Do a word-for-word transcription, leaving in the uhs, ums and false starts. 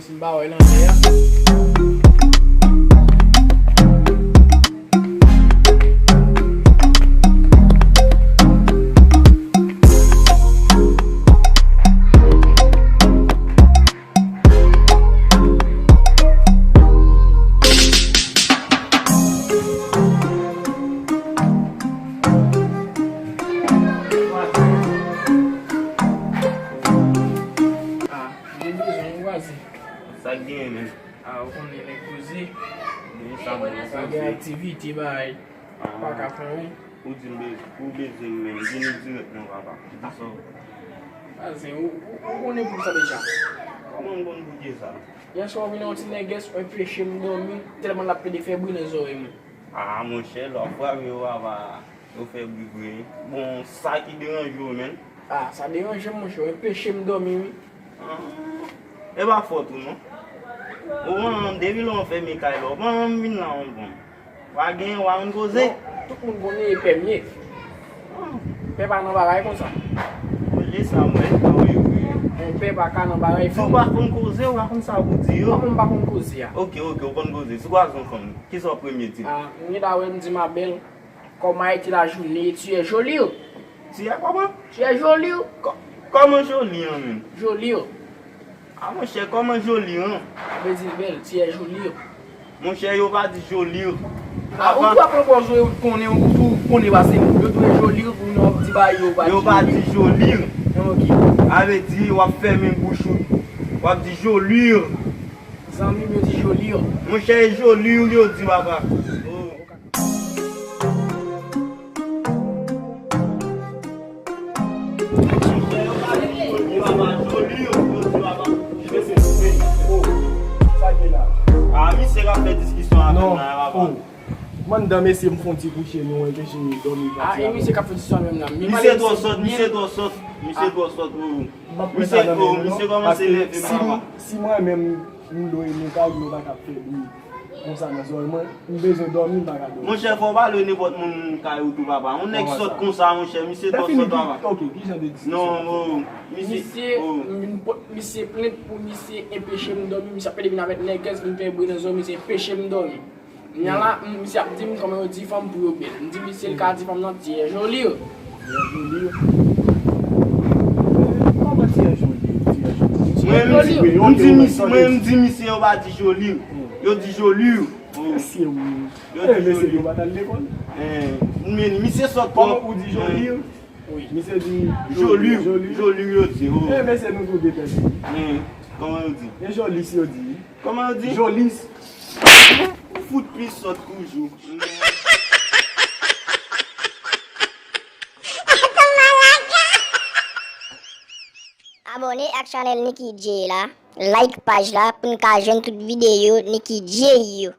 M pa wè nan lè a. Ah, gen bezwen, wi, vwazen. Sa k genyen, menm? Ah, ou konnen nèg poze. Gen sa, mwen, nèg poze. Pa gen aktivite, bagay. Ah. Pa ka fè anyen. Ou di m bez-, ou bezwen m, menm. Vini dirèk, non, papa. Di sa. Vwazen, ou, ou, ou konnen pou sa deja. Kòman m konn pou ki sa? Yè swa, ou vin yon ti nègès, ou enpeche m dòmi, tèlman l ap plede fè bri nan zòrèy mwen. Ah, monchè, lè w ap frape yo, papa, yo fè bri vre. Bon, sa ki deranje w, menm? Ah, sa deranje m, monchè, ou enpeche m dòmi, wi. Ah, e pa fòt ou, non. Ou konn, depi lè w fèmen kay la, ou pa janm vin la, ou konn. Wa gen, wa konn koze. Non, tout moun konnen e pè m ye. Ah. Pè pa nan bagay konsa. Olye sa, mwen, pa wè yo vre. Bon, pè pa ka nan bagay fanm. Si w pa konn koze, ou pa konn sa pou di yo. Kòman m pa konn koze a? Oke, oke, ou konn koze. Si w kwaze yon fanm, kisa w premye di? Ah, m gen dwa wè m di ma belle, comment a été la journée? Tu es jolie. Tu es comment? Tu es jolie. Kò-, kòman joli an menm? Jolie. Ah, monchè, kòman joli an? Sa vle di bèl, ti è joli. Monchè, yo pa di joli. Ah, ou tou ap pran pòz ou, ou konnen, ou tou konnen pase m. Yo tou e joli, ou nan di ba yo pa di joli. Yo pa di joli. Ok. Sa vle di, w ap fèmen bouch ou. W ap di joli. Zanmi m yo di joli. Monchè, e joli yo di, papa. Oh. Ah, misye k ap fè diskisyon avè m la, papa. Mwen anndan mesye m fè yon ti kouche, nou enpeche dòmi pati. Ah, e misye k ap fè diskisyon avè m la. Misye twò sòt, misye twò sòt, misye twò sòt, wi. Misye, oh, misye kòmanse nève m, papa. Si mwen menm, m dwe nou kay, nou pa ka fè bri konsa nan zòrèy mwen. M bezwen dòmi, m pa ka dòmi. Monchè, fò w pa lwe nenpòt moun kay ou tou, papa. Yon nèg sòt konsa, monchè, misye twò sòt, papa. Ok, ki jan de diskisyon? Non, oh, misye, misye, oh. M vin pot misye plent pou misye enpeche m dòmi. Misye ap pede vin avèk nègès, vin fè bri nan zòrèy, misye enpeche m dòmi. Kounye a la, m, misye ap di m kòman yo di fanm pou yo bèl. M di misye l ka di fanm nan, ti è joli. Ti è joli. Kòman ti è joli? Ti è joli. Mwen, m di, m di misye, mwen, m di misye yo pa di joli. Yo di joli. Mesye, wi. Yo di joli. Yo pa t al lekòl. Eh, men misye sòt twòp. Kòman ou di joli? Wi. Misye di joli, joli. Joli, yo di, oh. Eh, mesye, nou tou de pèdi. Eh, kòman yo di? E joli si yo di. Kòman yo di? Joli. Ou fout pi sòt toujou. Abòne ak chanèl Nicky Jay la, like paj la pou n ka jwenn tout videyo Nicky Jay yo.